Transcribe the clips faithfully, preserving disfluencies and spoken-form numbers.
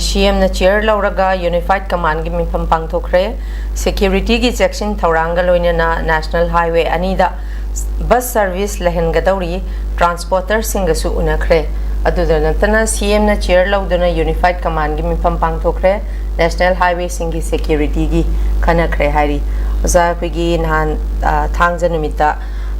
ꯁꯤ ꯑꯦꯝꯅ ꯆꯤꯌꯔ ꯂꯧꯔꯒ ꯌꯨꯅꯤꯐꯥꯏꯠ ꯀꯃꯥꯟꯒꯤ ꯃꯤꯐꯝ ꯄꯥꯡꯊꯣꯛꯈ꯭ꯔꯦ꯫ ꯁꯦꯀ꯭ꯌꯨꯔꯤꯇꯤꯒꯤ ꯆꯦꯛꯁꯤꯟ ꯊꯧꯔꯥꯡꯒ ꯂꯣꯏꯅꯅ ꯅꯦꯁꯅꯦꯜ ꯍꯥꯏꯋꯦ ꯑꯅꯤꯗ ꯕꯁ ꯁꯔꯚꯤꯁ ꯂꯩꯍꯟꯒꯗꯧꯔꯤ꯫ ꯇ꯭ꯔꯥꯟꯁꯄꯣꯔꯇꯔꯁꯤꯡꯒꯁꯨ ꯎꯅꯈ꯭ꯔꯦ꯫ ꯑꯗꯨꯗ ꯅꯠꯇꯅ ꯁꯤ ꯑꯦꯝꯅ ꯆꯤꯌꯔ ꯂꯧꯗꯨꯅ ꯌꯨꯅꯤꯐꯥꯏꯠ ꯀꯃꯥꯟꯒꯤ ꯃꯤꯐꯝ ꯄꯥꯡꯊꯣꯛꯈ꯭ꯔꯦ꯫ ꯅꯦꯁꯅꯦꯜ ꯍꯥꯏꯋꯦꯁꯤꯡꯒꯤ ꯁꯦꯀ꯭ꯌꯨꯔꯤꯇꯤꯒꯤ ꯈꯟꯅꯈ꯭ꯔꯦ ꯍꯥꯏꯔꯤ꯫ ꯑꯣꯖꯥ, ꯑꯩꯈꯣꯏꯒꯤ ꯅꯍꯥꯟ, ꯑ, ꯊꯥꯡꯖ ꯅꯨꯃꯤꯠꯇ,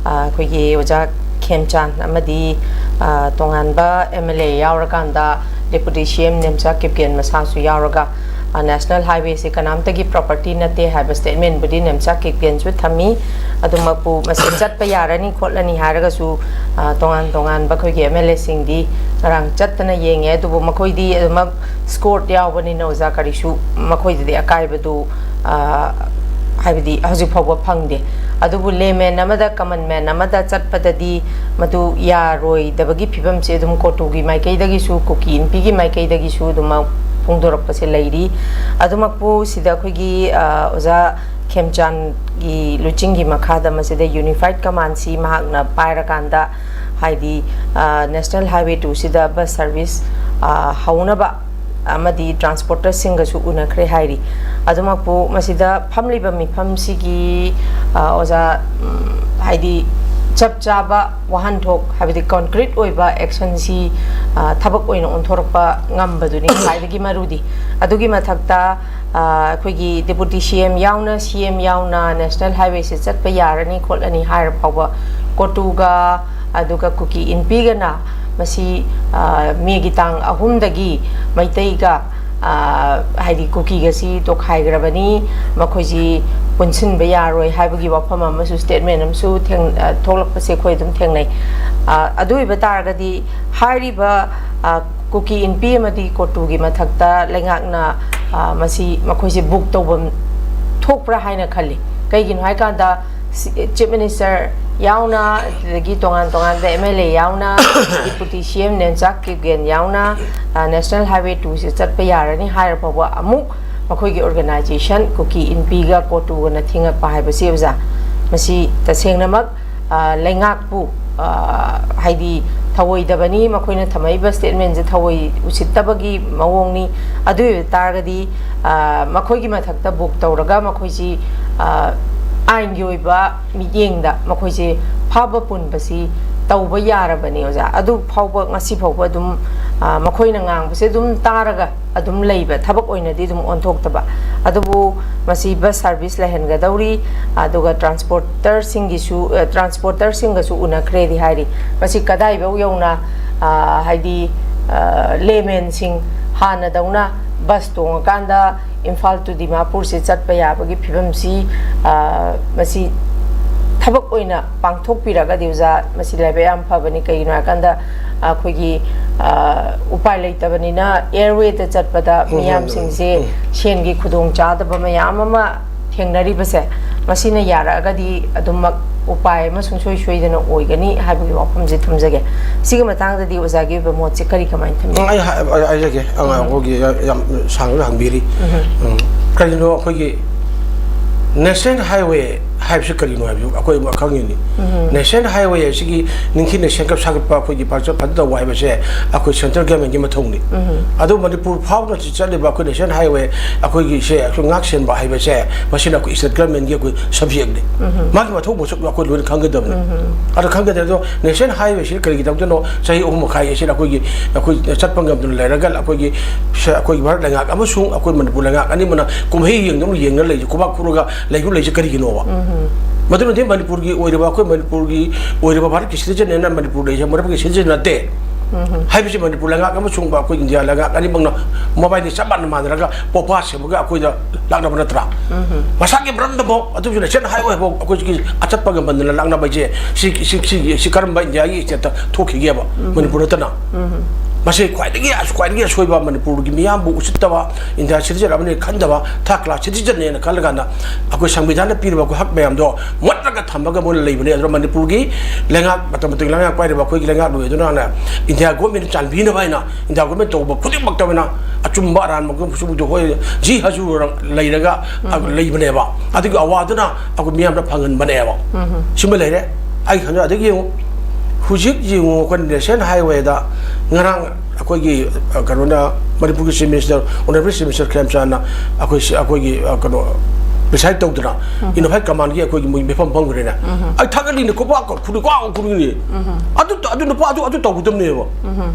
ꯑ, ꯑꯩꯈꯣꯏꯒꯤ ꯑꯣꯖꯥ ꯈꯦꯝꯆꯥꯟ ꯑꯃꯗꯤ, ꯑ, ꯇꯣꯉꯥꯟꯕ ꯑꯦꯝ ꯑꯦꯜ ꯑꯦ ꯌꯥꯎꯔꯀꯥꯟꯗ ꯗꯦꯄꯨꯇꯤ ꯁꯤ ꯑꯦꯝ ꯅꯦꯝꯆꯥ ꯀꯤꯞꯒꯦꯟ ꯃꯁꯥꯁꯨ ꯌꯥꯎꯔꯒ, ꯑ, ꯅꯦꯁꯅꯦꯜ ꯍꯥꯏꯋꯦꯁꯤ ꯀꯅꯥꯝꯇꯒꯤ ꯄ꯭ꯔꯣꯄꯔꯇꯤ ꯅꯠꯇꯦ ꯍꯥꯏꯕ ꯁ꯭ꯇꯦꯠꯃꯦꯟꯕꯨꯗꯤ ꯅꯦꯝꯆꯥ ꯀꯤꯞꯒꯦꯟꯁꯨ ꯊꯝꯃꯤ꯫ ꯑꯗꯨꯃꯛꯄꯨ ꯃꯁꯤ ꯆꯠꯄ ꯌꯥꯔꯅꯤ ꯈꯣꯠꯂꯅꯤ ꯍꯥꯏꯔꯒꯁꯨ, ꯑ, ꯇꯣꯉꯥꯟ ꯇꯣꯉꯥꯟꯕ ꯑꯩꯈꯣꯏꯒꯤ ꯑꯦꯝ ꯑꯦꯜ ꯑꯦꯁꯤꯡꯗꯤ ꯉꯔꯥꯡ ꯆꯠꯇꯅ ꯌꯦꯡꯉꯦ꯫ ꯑꯗꯨꯕꯨ ꯃꯈꯣꯏꯗꯤ ꯑꯗꯨꯃꯛ ꯁ꯭ꯀꯣꯔꯠ ꯌꯥꯎꯕꯅꯤꯅ ꯑꯣꯖꯥ ꯀꯔꯤꯁꯨ ꯃꯈꯣꯏꯗꯗꯤ ꯑꯀꯥꯏꯕꯗꯨ, ꯑ, ꯍꯥꯏꯕꯗꯤ ꯍꯧꯖꯤꯛ ꯐꯥꯎꯕ ꯐꯪꯗꯦ꯫ ꯑꯗꯨꯕꯨ ꯂꯦꯃꯦꯟ ꯑꯃꯗ, ꯀꯃꯟ ꯃꯦꯟ ꯑꯃꯗ ꯆꯠꯄꯗꯗꯤ ꯃꯗꯨ ꯌꯥꯔꯣꯏꯗꯕꯒꯤ ꯐꯤꯕꯝꯁꯦ ꯑꯗꯨꯝ ꯀꯣꯇꯨꯒꯤ ꯃꯥꯏꯀꯩꯗꯒꯤꯁꯨ, ꯀꯨꯀꯤ ꯏꯟꯄꯤꯒꯤ ꯃꯥꯏꯀꯩꯗꯒꯤꯁꯨ ꯑꯗꯨꯃꯛ ꯐꯣꯡꯗꯣꯔꯛꯄꯁꯦ ꯂꯩꯔꯤ꯫ ꯑꯗꯨꯃꯛꯄꯨ ꯁꯤꯗ ꯑꯩꯈꯣꯏꯒꯤ, ꯑ, ꯑꯣꯖꯥ ꯈꯦꯝꯆꯥꯟꯒꯤ ꯂꯨꯆꯤꯡꯒꯤ ꯃꯈꯥꯗ ꯃꯁꯤꯗ ꯌꯨꯅꯤꯐꯥꯏꯠ ꯀꯃꯥꯟꯁꯤ ꯃꯍꯥꯛꯅ ꯄꯥꯏꯔꯀꯥꯟꯗ, ꯍꯥꯏꯗꯤ, ꯑ, ꯅꯦꯁꯅꯦꯜ ꯍꯥꯏꯋꯦ ꯇꯨꯁꯤꯗ ꯕꯁ ꯁꯔꯚꯤꯁ, ꯑ, ꯍꯧꯅꯕ ꯑꯃꯗꯤ ꯇ꯭ꯔꯥꯟꯁꯄꯣꯔꯇꯔꯁꯤꯡꯒꯁꯨ ꯎꯅꯈ꯭ꯔꯦ ꯍꯥꯏꯔꯤ꯫ ꯑꯗꯨꯃꯛꯄꯨ ꯃꯁꯤꯗ ꯐꯝꯂꯤꯕ ꯃꯤꯐꯝꯁꯤꯒꯤ, ꯑ, ꯑꯣꯖꯥ, ꯎꯝ, ꯍꯥꯏꯗꯤ ꯆꯞ ꯆꯥꯕ ꯋꯥꯍꯟꯊꯣꯛ, ꯍꯥꯏꯕꯗꯤ ꯀꯣꯟꯀ꯭ꯔꯤꯠ ꯑꯣꯏꯕ ꯑꯦꯛꯁꯟꯁꯤ, ꯑ, ꯊꯕꯛ ꯑꯣꯏꯅ ꯑꯣꯟꯊꯣꯔꯛꯄ ꯉꯝꯕꯗꯨꯅꯤ ꯈ꯭ꯋꯥꯏꯗꯒꯤ ꯃꯔꯨꯗꯤ꯫ ꯑꯗꯨꯒꯤ ꯃꯊꯛꯇ, ꯑ, ꯑꯩꯈꯣꯏꯒꯤ ꯗꯦꯄꯨꯇꯤ ꯁꯤ ꯑꯦꯝ ꯌꯥꯎꯅ, ꯁꯤ ꯑꯦꯝ ꯌꯥꯎꯅ ꯅꯦꯁꯅꯦꯜ ꯍꯥꯏꯋꯦꯁꯦ ꯆꯠꯄ ꯌꯥꯔꯅꯤ ꯈꯣꯠꯂꯅꯤ ꯍꯥꯏꯔ ꯐꯥꯎꯕ ꯀꯣꯇꯨꯒ ꯑꯗꯨꯒ ꯀꯨꯀꯤ ꯏꯟꯄꯤꯒꯅ ꯃꯁꯤ, ꯑ, ꯃꯦꯒꯤ ꯇꯥꯡ ꯑꯍꯨꯝꯗꯒꯤ ꯃꯩꯇꯩꯒ, ꯑ, ꯍꯥꯏꯗꯤ ꯀꯨꯀꯤꯒꯁꯤ ꯇꯣꯈꯥꯏꯈ꯭ꯔꯕꯅꯤ, ꯃꯈꯣꯏꯁꯤ ꯄꯨꯟꯁꯤꯟꯕ ꯌꯥꯔꯣꯏ ꯍꯥꯏꯕꯒꯤ ꯋꯥꯐꯝ ꯑꯃꯁꯨ, ꯁ꯭ꯇꯦꯠꯃꯦꯟ ꯑꯃꯁꯨ ꯊꯦꯡ-, ꯑ, ꯊꯣꯛꯂꯛꯄꯁꯦ ꯑꯩꯈꯣꯏ ꯑꯗꯨꯝ ꯊꯦꯡꯅꯩ꯫ ꯑ, ꯑꯗꯨ ꯑꯣꯏꯕ ꯇꯥꯔꯒꯗꯤ ꯍꯥꯏꯔꯤꯕ, ꯑ, ꯀꯨꯀꯤ ꯏꯟꯄꯤ ꯑꯃꯗꯤ ꯀꯣꯇꯨꯒꯤ ꯃꯊꯛꯇ ꯂꯩꯉꯥꯛꯅ, ꯑ, ꯃꯁꯤ ꯃꯈꯣꯏꯁꯦ ꯕꯨꯛ ꯇꯧꯐꯝ ꯊꯣꯛꯄ꯭ꯔꯥ ꯍꯥꯏꯅ ꯈꯜꯂꯤ꯫ ꯀꯩꯒꯤꯅꯣ ꯍꯥꯏꯀꯥꯟꯗ ꯁꯤ-, ꯆꯤꯐ ꯃꯤꯅꯤꯁꯇꯔ ꯌꯥꯎꯅ, ꯑꯗꯨꯗꯒꯤ ꯇꯣꯉꯥꯟ ꯇꯣꯉꯥꯟꯕ ꯑꯦꯝ ꯑꯦꯜ ꯑꯦ ꯌꯥꯎꯅ, ꯗꯤꯄꯨꯇꯤ ꯁꯤ ꯑꯦꯝ ꯅꯦꯟꯆꯥꯛ ꯀꯤꯞꯒꯦꯟ ꯌꯥꯎꯅ, ꯑ, ꯅꯦꯁꯅꯦꯜ ꯍꯥꯏꯋꯦ ꯇꯨꯁꯦ ꯆꯠꯄ ꯌꯥꯔꯅꯤ ꯍꯥꯏꯔ ꯐꯥꯎꯕ ꯑꯃꯨꯛ ꯃꯈꯣꯏꯒꯤ ꯑꯣꯔꯒꯅꯥꯏꯖꯦꯁꯟ ꯀꯨꯀꯤ ꯏꯟꯄꯤꯒ ꯀꯣꯇꯨꯒꯅ ꯊꯤꯡꯉꯛꯄ ꯍꯥꯏꯕꯁꯤ, ꯑꯣꯖꯥ, ꯃꯁꯤ ꯇꯁꯦꯡꯅꯃꯛ, ꯑ, ꯂꯩꯉꯥꯛꯄꯨ, ꯑ, ꯍꯥꯏꯗꯤ ꯊꯧꯑꯣꯏꯗꯕꯅꯤ, ꯃꯈꯣꯏꯅ ꯊꯝꯃꯛꯏꯕ ꯁ꯭ꯇꯦꯠꯃꯦꯟꯁꯦ ꯊꯧꯑꯣꯏ ꯎꯁꯤꯠꯇꯕꯒꯤ ꯃꯑꯣꯡꯅꯤ꯫ ꯑꯗꯨ ꯑꯣꯏꯕ ꯇꯥꯔꯒꯗꯤ, ꯑ, ꯃꯈꯣꯏꯒꯤ ꯃꯊꯛꯇ ꯕꯨꯛ ꯇꯧꯔꯒ ꯃꯈꯣꯏꯁꯤ, ꯑ, ꯑꯥꯏꯟꯒꯤ ꯑꯣꯏꯕ ꯃꯤꯠꯌꯦꯡꯗ ꯃꯈꯣꯏꯁꯦ ꯐꯥꯕ ꯄꯨꯟꯕꯁꯤ ꯇꯧꯕ ꯌꯥꯔꯕꯅꯤ, ꯑꯣꯖꯥ꯫ ꯑꯗꯨ ꯐꯥꯎꯕ, ꯉꯁꯤ ꯐꯥꯎꯕ ꯑꯗꯨꯝ, ꯑ, ꯃꯈꯣꯏꯅ ꯉꯥꯡꯕꯁꯦ ꯑꯗꯨꯝ ꯇꯥꯔꯒ ꯑꯗꯨꯝ ꯂꯩꯕ, ꯊꯕꯛ ꯑꯣꯏꯅꯗꯤ ꯑꯗꯨꯝ ꯑꯣꯟꯊꯣꯛꯇꯕ꯫ ꯑꯗꯨꯕꯨ ꯃꯁꯤ ꯕꯁ ꯁꯥꯔꯚꯤꯁ ꯂꯩꯍꯟꯒꯗꯧꯔꯤ, ꯑꯗꯨꯒ ꯇ꯭ꯔꯥꯟꯁꯄꯣꯔꯇꯔꯁꯤꯡꯒꯤꯁꯨ, ꯑ, ꯇ꯭ꯔꯥꯟꯁꯄꯣꯔꯇꯔꯁꯤꯡꯒꯁꯨ ꯎꯅꯈ꯭ꯔꯦꯗꯤ ꯍꯥꯏꯔꯤ꯫ ꯃꯁꯤ ꯀꯗꯥꯏꯐꯥꯎ ꯌꯧꯅ, ꯑ, ꯍꯥꯏꯗꯤ, ꯑ, ꯂꯦꯃꯦꯟꯁꯤꯡ ꯍꯥꯟꯅꯗꯧꯅ ꯕꯁ ꯇꯣꯡꯉꯀꯥꯟꯗ ꯏꯝꯐꯥꯜ to ꯗꯤꯃꯥꯄꯨꯔꯁꯦ ꯆꯠꯄ ꯌꯥꯕꯒꯤ ꯐꯤꯕꯝꯁꯤ, ꯑ, ꯃꯁꯤ ꯊꯕꯛ ꯑꯣꯏꯅ ꯄꯥꯡꯊꯣꯛꯄꯤꯔꯒꯗꯤ, ꯑꯣꯖꯥ, ꯃꯁꯤ ꯂꯥꯏꯕꯛ ꯌꯥꯝ ꯐꯕꯅꯤ꯫ ꯀꯩꯒꯤꯅꯣ ꯍꯥꯏꯀꯥꯟꯗ, ꯑꯩꯈꯣꯏꯒꯤ, ꯑ, ꯎꯄꯥꯏ ꯂꯩꯇꯕꯅꯤꯅ, ꯑꯦꯌꯔꯋꯦꯗ ꯆꯠꯄꯗ ꯎꯝ, ꯎꯝ, ꯃꯤꯌꯥꯝꯁꯤꯡꯁꯦ ꯎꯝ꯫ ꯁꯦꯟꯒꯤ ꯈꯨꯗꯣꯡꯆꯥꯗꯕ ꯃꯌꯥꯝ ꯑꯃ ꯊꯦꯡꯅꯔꯤꯕꯁꯦ, ꯃꯁꯤꯅ ꯌꯥꯔꯛꯑꯒꯗꯤ ꯑꯗꯨꯃꯛ ꯎꯄꯥꯏ ꯑꯃ ꯁꯨꯡꯁꯣꯏ ꯁꯣꯏꯗꯅ ꯑꯣꯏꯒꯅꯤ ꯍꯥꯏꯕꯒꯤ ꯋꯥꯐꯝꯁꯦ ꯊꯝꯖꯒꯦ꯫ ꯁꯤꯒꯤ ꯃꯇꯥꯡꯗꯗꯤ ꯑꯣꯖꯥꯒꯤ ꯑꯣꯏꯕ ꯃꯣꯠꯁꯦ ꯀꯔꯤ, ꯀꯃꯥꯏꯅ ꯊꯝꯕꯤ? ꯎꯝ, ꯑꯩ ꯍꯥꯏ-, ꯑꯩ ꯍꯥꯏꯖꯒꯦ꯫ ꯑꯉꯥꯡ ꯎꯝ꯫ ꯑꯩꯈꯣꯏꯒꯤ ꯌꯥꯝ, ꯌꯥꯝ ꯁꯥꯡꯅ ꯍꯪꯕꯤꯔꯤ꯫ ꯎꯝ꯫ ꯎꯝ꯫ ꯀꯔꯤꯒꯤꯅꯣ ꯑꯩꯈꯣꯏꯒꯤ ꯅꯦꯁꯅꯦꯜ ꯍꯥꯏꯋꯦ ꯍꯥꯏꯕꯁꯤ ꯀꯔꯤꯅꯣ ꯍꯥꯏꯕꯁꯤ ꯑꯩꯈꯣꯏ ꯈꯪꯉꯤꯅꯤ꯫ ꯎꯝ꯫ ꯅꯦꯁꯅꯦꯜ ꯍꯥꯏꯋꯦ ꯑꯁꯤꯒꯤ ꯅꯤꯡꯊꯤꯅ ꯁꯦꯝꯒꯠ ꯁꯥꯒꯠꯄ, ꯑꯩꯈꯣꯏꯒꯤ ꯐꯖ-, ꯐꯖꯅ ꯇꯧꯕ ꯍꯥꯏꯕꯁꯦ ꯑꯩꯈꯣꯏ ꯁꯦꯟꯇ꯭ꯔꯦꯜ ꯒꯚꯔꯟꯃꯦꯟꯒꯤ ꯃꯊꯧꯅꯤ꯫ ꯎꯝ꯫ ꯑꯗꯨ ꯃꯅꯤꯄꯨꯔ ꯐꯥꯎꯅ ꯆꯠꯂꯤꯕ ꯑꯩꯈꯣꯏ ꯅꯦꯁꯅꯦꯜ ꯍꯥꯏꯋꯦ ꯑꯩꯈꯣꯏꯒꯤꯁꯦ ꯑꯩꯈꯣꯏ ꯉꯥꯛ ꯁꯦꯟꯕ ꯍꯥꯏꯕꯁꯦ, ꯃꯁꯤꯅ ꯑꯩꯈꯣꯏ ꯁ꯭ꯇꯦꯠ ꯒꯚꯔꯟꯃꯦꯟꯒꯤ ꯑꯩꯈꯣꯏ ꯁꯕꯖꯦꯛꯅꯤ꯫ ꯎꯝ꯫ ꯃꯥꯒꯤ ꯃꯊꯧ ꯃꯁꯛ ꯑꯩꯈꯣꯏ ꯂꯣꯏꯅ ꯈꯪꯒꯗꯕꯅꯤ꯫ ꯎꯝ꯫ ꯑꯗꯣ ꯈꯪꯒꯗꯕꯅꯤ꯫ ꯑꯗꯣ ꯅꯦꯁꯅꯦꯜ ꯍꯥꯏꯋꯦꯁꯤ ꯀꯔꯤꯒꯤ ꯇꯧꯗꯣꯏꯅꯣ? ꯆꯍꯤ ꯑꯍꯨꯝ ꯃꯈꯥꯏ ꯑꯁꯤꯗ ꯑꯩꯈꯣꯏꯒꯤ, ꯑꯩꯈꯣꯏ ꯆꯠꯄ ꯉꯝꯗꯅ ꯂꯩꯔꯒ ꯑꯩꯈꯣꯏꯒꯤ ꯁ-, ꯑꯩꯈꯣꯏꯒꯤ ꯚꯥꯔꯠ ꯂꯩꯉꯥꯛ ꯑꯃꯁꯨꯡ ꯑꯩꯈꯣꯏ ꯃꯅꯤꯄꯨꯔ ꯂꯩꯉꯥꯛ ꯑꯅꯤꯃꯛꯅ ꯀꯨꯝꯍꯩ ꯌꯦꯡꯗꯧꯅ ꯌꯦꯡꯅ ꯂꯩꯔꯤꯁꯦ, ꯈꯨꯕꯥꯛ ꯈꯨꯔꯒ ꯂꯩꯗꯨꯅ ꯂꯩꯔꯤꯁꯦ ꯀꯔꯤꯒꯤꯅꯣꯕ? ꯎꯝ꯫ ꯃꯗꯨꯅꯗꯤ ꯃꯅꯤꯄꯨꯔꯒꯤ ꯑꯣꯏꯔꯤꯕ, ꯑꯩꯈꯣꯏ ꯃꯅꯤꯄꯨꯔꯒꯤ ꯑꯣꯏꯔꯤꯕ ꯚꯥꯔꯠꯀꯤ ꯁꯤꯇꯤꯖꯟꯅꯦꯅ ꯃꯅꯤꯄꯨꯔ ꯂꯩꯔꯤꯁꯦ ꯃꯔꯝꯒꯤ ꯁꯤꯇꯤꯖꯟ ꯅꯠꯇꯦ꯫ ꯎꯝ꯫ ꯍꯥꯏꯕꯁꯤ ꯃꯅꯤꯄꯨꯔ ꯂꯩꯉꯥꯛ ꯑꯃꯁꯨꯡ ꯑꯩꯈꯣꯏ ꯏꯟꯗꯤꯌꯥ ꯂꯩꯉꯥꯛ ꯑꯅꯤꯃꯛꯅ ꯃꯕꯥꯏꯅꯤ ꯆꯞ ꯃꯥꯟꯅ ꯃꯥꯟꯅꯔꯒ ꯄꯣꯄꯥ ꯁꯦꯝꯃꯒ ꯑꯩꯈꯣꯏꯗ ꯂꯥꯛꯅꯕ ꯅꯠꯇ꯭ꯔꯥ? ꯎꯝ꯫ ꯃꯁꯥꯒꯤ ꯃꯔꯝꯗꯐꯥꯎ, ꯑꯗꯨꯁꯨ ꯅꯦꯁꯅꯦꯜ ꯍꯥꯏꯋꯦꯐꯥꯎ ꯑꯩꯈꯣꯏꯒꯤ ꯑꯆꯠꯄ ꯉꯝꯍꯟꯗꯅ ꯂꯥꯛꯅꯕ ꯍꯥꯏꯁꯦ ꯁꯤ, ꯁꯤ, ꯁꯤ, ꯁꯤ ꯀꯔꯝꯕ ꯏꯟꯗꯤꯌꯥꯒꯤ ꯁ꯭ꯇꯦꯠꯇ ꯊꯣꯛꯈꯤꯒꯦꯕ? ꯎꯝ꯫ ꯃꯅꯤꯄꯨꯔ ꯅꯠꯇꯅ꯫ ꯎꯝ꯫ ꯃꯁꯤ ꯈ꯭ꯋꯥꯏꯗꯒꯤ, ꯈ꯭ꯋꯥꯏꯗꯒꯤ ꯑꯁꯣꯏꯕ, ꯃꯅꯤꯄꯨꯔꯒꯤ ꯃꯤꯌꯥꯝꯕꯨ ꯎꯁꯤꯠꯇꯕ, ꯏꯟꯗꯤꯌꯥ ꯁꯤꯇꯤꯖꯟ ꯑꯃꯅꯤ ꯈꯟꯗꯕ, ꯊꯥꯔꯠ ꯀ꯭ꯂꯥꯁ ꯁꯤꯇꯤꯖꯟꯅꯦꯅ ꯈꯜꯂꯀꯥꯟꯗ ꯑꯩꯈꯣꯏ ꯁꯪꯕꯤꯙꯥꯟꯅ ꯄꯤꯔꯤꯕ ꯑꯩꯈꯣꯏ ꯍꯛ ꯃꯌꯥꯝꯗꯣ ꯃꯨꯠꯂꯒ ꯊꯝꯃꯒ ꯃꯣꯏꯅ ꯂꯩꯕꯅꯦ꯫ ꯑꯗꯨꯅ ꯃꯅꯤꯄꯨꯔꯒꯤ ꯂꯩꯉꯥꯛ, ꯃꯇꯝ ꯃꯇꯝꯒꯤ ꯂꯩꯉꯥꯛ ꯄꯥꯏꯔꯤꯕ ꯑꯩꯈꯣꯏꯒꯤ ꯂꯩꯉꯥꯛꯂꯣꯏ ꯑꯗꯨꯅ ꯍꯥꯟꯅ ꯏꯟꯗꯤꯌꯥ ꯒꯣꯔꯃꯦꯟꯅ ꯆꯥꯟꯕꯤꯅꯕ ꯍꯥꯏꯅ ꯏꯟꯗꯤꯌꯥ ꯒꯣꯔꯃꯦꯟ ꯇꯧꯕ ꯈꯨꯗꯤꯡꯃꯛꯇ ꯑꯣꯏꯅ ꯑꯆꯨꯝꯕ ꯑꯔꯥꯟꯕ ꯁꯨꯕꯨꯗꯨ ꯍꯣꯏ ꯖꯤ ꯍꯖꯨꯔ ꯂꯩꯔꯒ ꯎꯝ꯫ ꯂꯩꯕꯅꯦꯕ꯫ ꯑꯗꯨꯒꯤ ꯑꯋꯥꯗꯨꯅ ꯑꯩꯈꯣꯏ ꯃꯤꯌꯥꯝꯗ ꯐꯪꯍꯟꯕꯅꯦꯕ꯫ ꯎꯝ꯫ ꯁꯤꯃ ꯂꯩꯔꯦ꯫ ꯑꯩ ꯈꯟꯖ-, ꯑꯗꯒꯤ ꯌꯦꯡꯉꯨ, ꯍꯧꯖꯤꯛ ꯌꯦꯡꯉꯨ, ꯑꯩꯈꯣꯏ ꯅꯦꯁꯅꯦꯜ ꯍꯥꯏꯋꯦꯗ ꯉꯔꯥꯡ ꯑꯩꯈꯣꯏꯒꯤ, ꯑ, ꯀꯩꯅꯣꯅ, ꯃꯅꯤꯄꯨꯔꯒꯤ chief minister, honourable chief minister ꯈꯦꯝꯆꯥꯟꯅ ꯑꯩꯈꯣꯏ ꯁꯤ, ꯑꯩꯈꯣꯏꯒꯤ, ꯑ, ꯀꯩꯅꯣ, ꯄ꯭ꯔꯤꯁꯥꯏꯗ ꯇꯧꯗꯅ, ꯎꯝ꯫ ꯌꯨꯅꯤꯐꯥꯏꯗ ꯀꯃꯥꯟꯒꯤ ꯑꯩꯈꯣꯏꯒꯤ ꯃꯣꯏ ꯃꯤꯐꯝ ꯐꯝꯈ꯭ꯔꯦꯅꯦ꯫ ꯎꯝ꯫ ꯑꯩ ꯊꯥꯒꯠꯂꯤꯅꯦ, ꯈꯨꯕꯥꯛ ꯈꯨꯔꯤ ꯈꯨꯔꯤꯅꯦ꯫ ꯎꯝ꯫ ꯑꯗꯨ, ꯑꯗꯨ ꯅꯨꯄꯥ ꯑꯗꯨ, ꯑꯗꯨ ꯇꯧꯒꯗꯕꯅꯦꯕ꯫ ꯎꯝ꯫